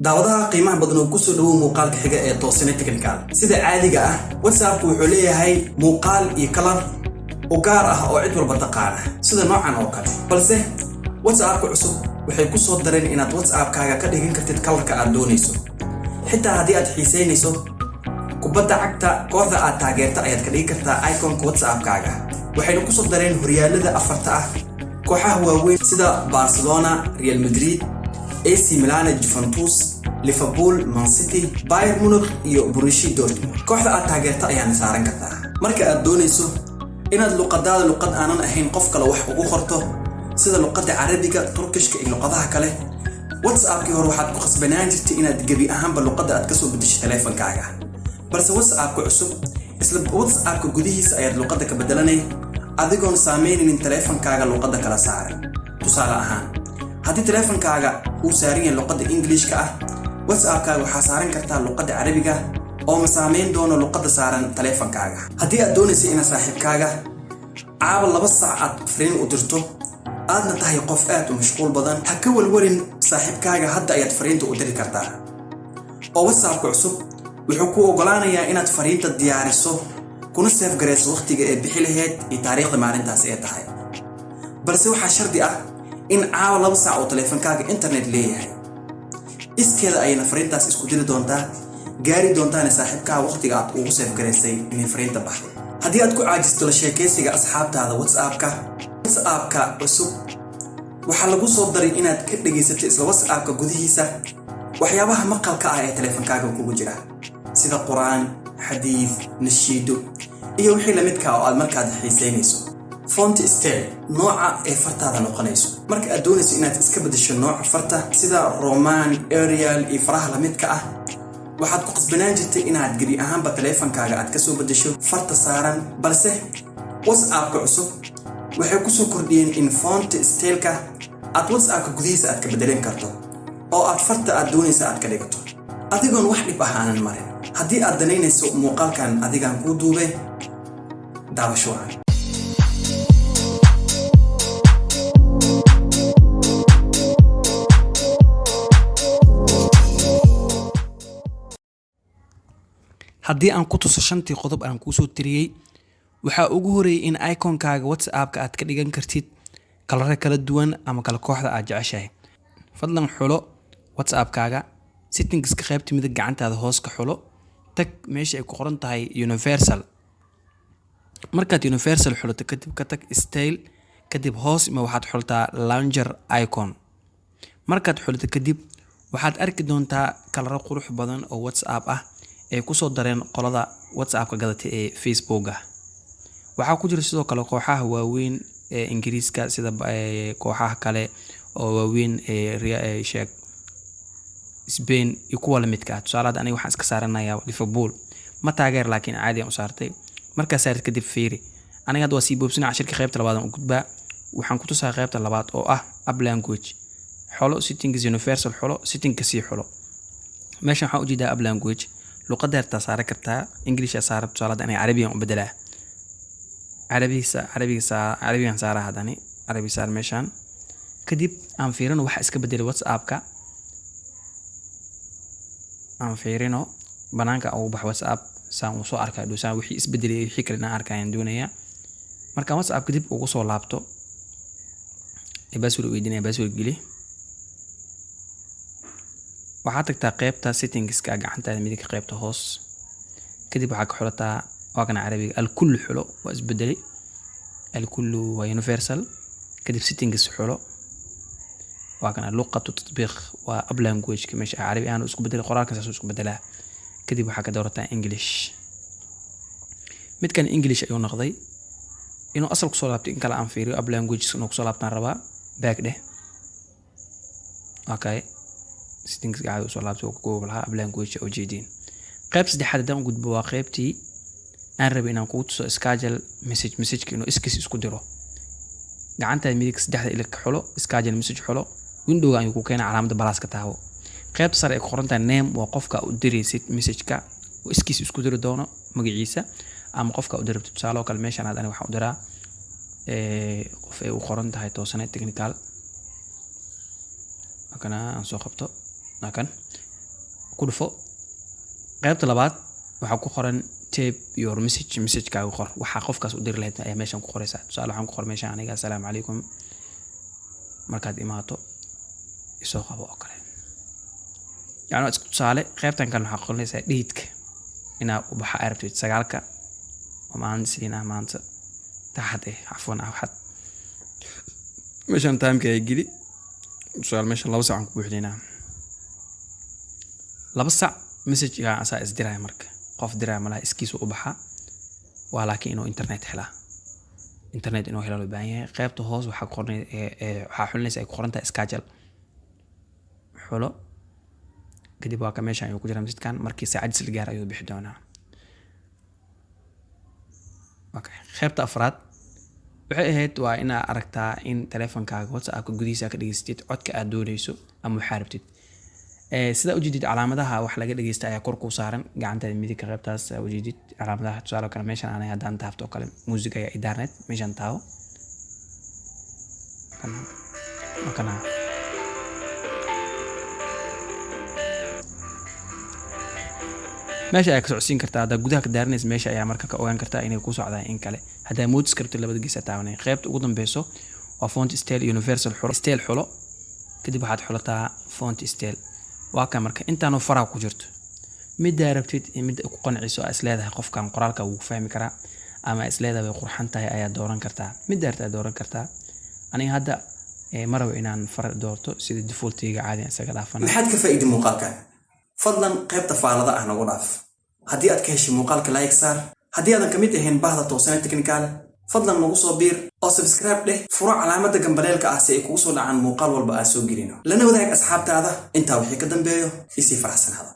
Daawadaha qiimaha badan oo kusoo dhawow muuqaalka xiga ee Toosane Technical. Sida caadiga ah, WhatsAppku wuxuu leeyahay muuqaal iyo color u gaar ah oo cid walba taqaana, sida noocan oo kale. Balse WhatsAppka cusub waxay ku soo dareen inaad WhatsAppkaaga ka dhigan kartid colorka aad doonayso. Xitaa haddii aad xiisaynayso kubadda cagta, kooxda aad taageerta ayaad ka dhigi kartaa iconka WhatsAppkaaga. Waxayna kusoo dareen horyaalada afarta ah, kooxaha waaweyn sida Barcelona, Real Madrid, AC Milan, Juventus, Liverpool, Man City, Bayern Munich iyo Borussia Dortmund. Kooxda aad taageerta ayaana saaran kartaa. Marka aad doonayso inaad luqadaada luqad aanan ahayn qof kale wax ugu qorto, sida luqadda Carabiga, Turkishka iyo luqadaha kale, WhatsAppkii hore waxaad ku khasbanaan jirtay inaad gebi ahaanba luqadda aad kasoo bedesho taleefankaaga. Balse WhatsAppka cusub, isla WhatsAppka gudihiisa ayaad luqadda ka bedelanay, adigoon saameynaynin taleefankaaga luqadda kala saaran. Tusaale ahaan, haddii taleefankaaga uu saaran yahay luqadda Ingiliishka ah, WhatsAppkaaga waxaa saaran kartaa luqadda Carabiga oo ma saameyn doono luqadda saaran taleefankaaga. Haddii aad doonaysa inaad saaxiibkaaga caaba 2 saac aad fariin u dirto, aadna tahay qof aad u mashquul badan, ha ka walwalin. Saaxiibkaaga hadda ayaad fariinta u diri kartaa, oo WhatsAppka cusub wuxuu kuu ogolaanayaa inaad fariinta diyaariso, kuna save garayso wakhtiga ee bixi lahayd iyo taariikhda maalintaas ee tahay. Balse waxaa shardi ah in caawa 2 saac oo taleefankaaga internet leeyahay. Iskeeda ayayna fariintaas isku diri doontaa, gaari doontaana saaxiibkaha wakhtiga aad ugu save garaysay inay fariinta baxday. Haddii aad ku caajisto la sheekaysiga asxaabtaada WhatsAppka, WhatsAppka cusub waxaa lagu soo daray inaad ka dhegaysato isla WhatsAppka gudihiisa waxyaabaha maqalka ah ee taleefankaaga kugu jira, sida Qur-aan, xadiid, nashiido iyo wixii lamidka oo aad markaad xiisaynayso. Font style, nooca ee fartaada noqonayso. Marka aad doonayso inaad iska bedesho nooca farta, sida Roman, Arial iyo faraha lamidka ah, waxaad ku qasbanaan jirtay inaad gebi ahaanba taleefankaaga aad kasoo bedesho farta saaran. Balse WhatsAppka cusub waxay kusoo kordhiyeen in font styleka aad WhatsAppka gudihiisa aad ka bedelan karto, oo aad farta aad doonaysa aad ka dhigato, adigoon wax dhib ah aanan marin. Haddii aad danaynayso muuqaalkan, adigaan kuu duube. Daawasho wacan. Haddii aan ku tuso shantii qodob aan kuusoo tiriyey, waxaa ugu horeeyay in iconkaaga WhatsAppka aad ka dhigan kartid coloro kala duwan ama kala kooxda aad jeceshahay. Fadlan xulo WhatsAppkaaga, settingska qaybta midig gacantaada hoos ka xulo, tag meesha ay ku qoran tahay Universal. Markaad Universal xulato kadib, ka tag Style, kadib hoos ima waxaad xultaa Launcher Icon. Markaad xulato kadib, waxaad arki doontaa coloro qurux badan oo WhatsApp ah ay kusoo dareen qolada WhatsAppka gadatay ee Facebooka. Waxaa ku jira sidoo kale kooxaha waaweyn ee Ingiriiska, sida kooxaha kale oo waaweyn ee sheeg Spain iyo kuwa lamidka ah. Tusaale, hadda aniga waxaan iska saaranayaa Liverpool. Ma taageer, laakiin caadi aan u saartay. Markaa saarid kadib, fiiri, aniga hadda waa sii boobsina. Cashirka qaybta labaad aan u gudbaa. Waxaan ku tusaa qaybta labaad oo ah App Language. Xulo Settings, Universal xulo, settingka sii xulo. Meeshan waxaan ujeedaa App Language. Luqadda hartaa saaran kartaa, English aa saaran. Tusaale, hadda aniga Carabigan u bedelaa, Carabiga, Carabiga, Carabigan saaraa. Haddani Carabi saar meeshaan. Kadib aan fiirino waxa iska bedelay WhatsAppka. Aan fiirino banaanka ugu bax WhatsApp, saan uu soo arkaa dhow, saan wixii isbedelay iyo wixii kale inaan arkayaan doonayaa. Markaan WhatsApp kadib ugu soo laabto, password weydiinaya, password geli. Waxaad tagtaa qeybta settingska, gacantaada midig qeybta hoos. Kadib waxaa ka xulataa, waa kana Carabiga, Alkullu xulo. Waa isbedelay, Alkullu waa Universal. Kadib Settings xulo, waa kana Luqatu Tatbiiq, waa App Language. Meesha Carabi ahaan isku bedelay, qoraalka saasuu isku bedelaa. Kadib waxaa ka doorataa English. Midkan English ayuu noqday. Inuu asal kusoo laabtay in kale aan fiiriyo. App Language inuu kusoo laabtaan rabaa. Back dheh. Okay, settings caadi usoo laabtay oo ku lahaa App Language oo jeediin. Qayb saddexaad haddaan u gudbo, waa qaybtii aan rabay inaan kugu tuso schedule message, messageka inuu iskiis isku diro. Gacantaada midig saddexda ilig ka xulo, Schedule Message xulo. Windowga ayuu ku keenaa, calaamadda pluska taabo. Qaybta sare ay ku qoran tahay Name waa qofka u diraysid messageka oo iskiis isku diri doono, magaciisa ama qofka u dirabto. Tusaale oo kale, meeshaan hadda aniga waxaan u diraa qof ay u qoran tahay Toosane Technical. Kana aan soo qabto, kan. Ku dhufo. Qaybta labaad waxaa ku qoran "Type your message". Messagekaaga qor. Waxaa qofkaas u diri lahayd ayaa meeshan ku qoraysaa. Tusaale, waxaan ku qor meeshan aniga "Asalaamu calaykum, markaad imaato isoo qabo" oo kale. Yani waa isku tusaale. Qaybtan kale waxaa qoranaysaa dateka inaa u baxa ay rabtid, 9-ka oo maalin Isniin ah, maanta taxad eh, cafwan, Axad. Meeshan timeka ay geli. Tusaale, meeshan 2 sac aan ku buuxinaynaa, 2 sac. Messagega asaa isdiraya. Marka qof diraya malaha, iskiisu u baxaa waa, laakiin inuu internet helaa, internet inuu helo loo baahan yahay. Qaybta hoos waxaa ku qoran, waxaa xulinaysa ay ku qoran tahay "Schedule". Xulo. Kadib waa ka meeshan ayuu ku jiraa message-kan. Markii saacadiis la gaar ayuu bixi doonaa. Okay. Qaybta afraad waxay ahayd waa inaa aragtaa in taleefankaaga WhatsAppka gudihiisa ka dhegeysatid codka aad dooneyso ama waxaa rabtid. Sidaa ujeedid, calaamadaha wax laga dhegeysta ayaa kor kuu saaran gacantaada midigka. Qaybtaas aa ujeedid calaamadaha. Tusaale kale, meeshan anay haddaan taabto oo kale, music ayaa idaarneed. Meeshan taabo. Kana meesha ayaa ka socodsiin kartaa. Haddaa gudaha ka daaranaysa, meesha ayaa marka ka ogaan kartaa inay ku socdaan in kale. Haddaa moodis karto, labada gees taabanay. Qaybta ugu dambeyso waa "Font style". Universal xulo, style xulo. Kadib waxaad xulataa font style. Waa kan. Marka intaanoo faraha ku jirto, middaa rabtid iyo midda ku qanciso, aa isleedahay qofkan qoraalka wuu fahmi karaa ama isleedahay way qurxan tahay, ayaa dooran kartaa. Middaa rabtid ayaa dooran kartaa. Aniga hadda ma rabo inaan far doorto, sida defaultiga caadi isaga dhaafana. Maxaad ka faa'iiday muuqaalkan? Fadlan qaybta faalada ah nagu dhaaf. Haddii aad ka heshay muuqaalka, like saar. Haddii aadan ka mid ahayn bahda Toosane Technical, fadlan nagu soo biir oo subscribe dheh, furo calaamadda gambaleelka ah si ay kugu soo dhacaan muuqaal walba aan soo gelino. Lana wadaag asxaabtaada. Intaa wixii ka dambeeyo, isii faraxsanaada.